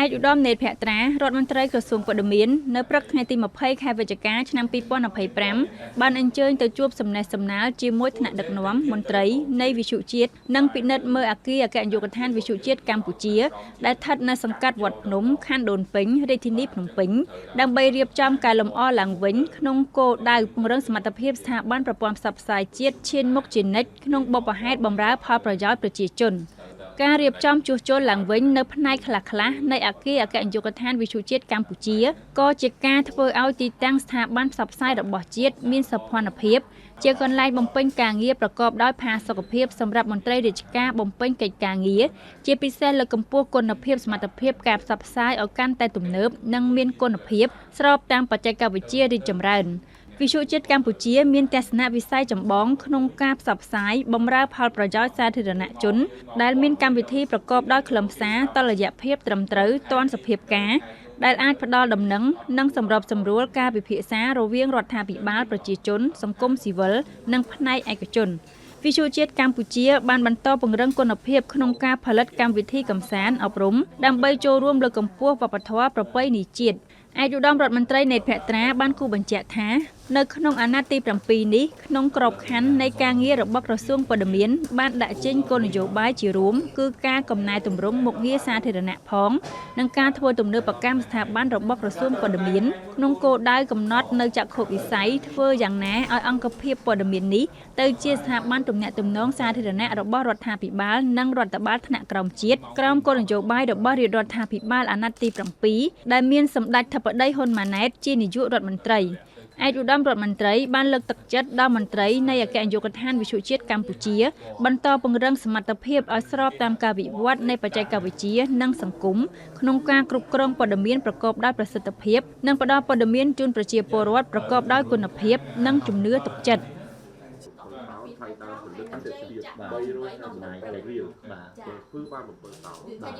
ឯកឧត្តមនេត្រភក្ត្រារដ្ឋមន្ត្រីក្រសួងព័ត៌មាននៅព្រឹកថ្ងៃទី20ខែវិច្ឆិកាឆ្នាំ2025បានអញ្ជើញទៅជួបសំណេះសំណាលជាមួយថ្នាក់ដឹកនាំមន្ត្រីនៃវិទ្យុជាតិនិងពិនិត្យមើលអគារអគ្គនាយកដ្ឋានវិទ្យុជាតិកម្ពុជាដែលស្ថិតនៅសង្កាត់វត្តភ្នំខណ្ឌដូនពេញរាជធានីភ្នំពេញដើម្បីរៀបចំកែលម្អឡើងវិញក្នុងគោលដៅពង្រឹងសមត្ថភាពស្ថាប័នប្រព័ន្ធផ្សព្វផ្សាយជាតិឈានមុខជានិច្ចក្នុងបុព្វហេតុបម្រើផលប្រយោជន៍ប្រជាជន។ ការរៀបចំជួសជុលឡើងវិញនៅផ្នែកខ្លះៗនៃអគារអគ្គនាយកដ្ឋានវិទ្យុជាតិកម្ពុជាក៏ជាការធ្វើឲ្យទីតាំងស្ថាប័នផ្សព្វផ្សាយរបស់ជាតិមានសោភ័ណភាពជាកន្លែងបំពេញការងារប្រកបដោយផាសុកភាពសម្រាប់មន្ត្រីរាជការបំពេញកិច្ចការងារជាពិសេសលើកកម្ពស់គុណភាពសមត្ថភាពការផ្សព្វផ្សាយឲ្យកាន់តែទំនើបនិងមានគុណភាពស្របតាមបច្ចេកវិទ្យារីកចម្រើន។ វិទ្យុជាតិកម្ពុជាមានទស្សនវិស័យចម្បងក្នុងការផ្សព្វផ្សាយបម្រើផលប្រយោជន៍សាធារណជនដែលមានកម្មវិធីប្រកបដោយខ្លឹមសារតុល្យភាពត្រឹមត្រូវទាន់សភាពការណ៍ដែលអាចផ្ដល់ដំណឹងនិងសម្របសម្រួលការពិភាក្សារវាងរដ្ឋាភិបាលប្រជាជនសង្គមស៊ីវិលនិងផ្នែកឯកជនវិទ្យុជាតិកម្ពុជាបានបន្តពង្រឹងគុណភាពក្នុងការផលិតកម្មវិធីកម្សាន្តអប់រំដើម្បីចូលរួមលើកកម្ពស់វប្បធម៌ប្រពៃណីជាតិឯកឧត្តមរដ្ឋមន្ត្រីនេត្រភក្ត្រាបានគូបញ្ជាក់ថានៅក្នុងអាណត្តិទី7នេះក្នុងក្របខ័ណ្ឌនៃការងាររបស់ក្រសួងព័ត៌មានបានដាក់ចេញគោលនយោបាយជារួមគឺការកំណែទម្រង់មុខងារសាធារណៈផងនិងការធ្វើទំនើបកម្មស្ថាប័នរបស់ក្រសួងព័ត៌មានក្នុងគោលដៅកំណត់នៅចក្ខុវិស័យធ្វើយ៉ាងណាឲ្យអង្គភាពព័ត៌មាននេះទៅជាស្ថាប័នទំនាក់ទំនងសាធារណៈរបស់រដ្ឋាភិបាលនិងរដ្ឋបាលថ្នាក់ក្រោមជាតិក្រោមគោលនយោបាយរបស់រាជរដ្ឋាភិបាលអាណត្តិទី7ដែលមានសម្ដេចធិបតីហ៊ុនម៉ាណែតជានាយករដ្ឋមន្ត្រីឯកឧត្តមរដ្ឋមន្ត្រីបានលើកទឹកចិត្តដល់មន្ត្រីនៃអគ្គនាយកដ្ឋានវិទ្យុជាតិកម្ពុជាបន្តពង្រឹងសមត្ថភាពឲ្យស្របតាមការវិវត្តនៃបច្ចេកវិទ្យានិងសង្គមក្នុងការគ្រប់គ្រងព័ត៌មានប្រកបដោយប្រសិទ្ធភាពនិងផ្ដល់ព័ត៌មានជូនប្រជាពលរដ្ឋប្រកបដោយគុណភាពនិងជំនឿទុកចិត្ត ថៃដើមផលិតទៅទៀត357រៀលបាទធ្វើបាន7តោន។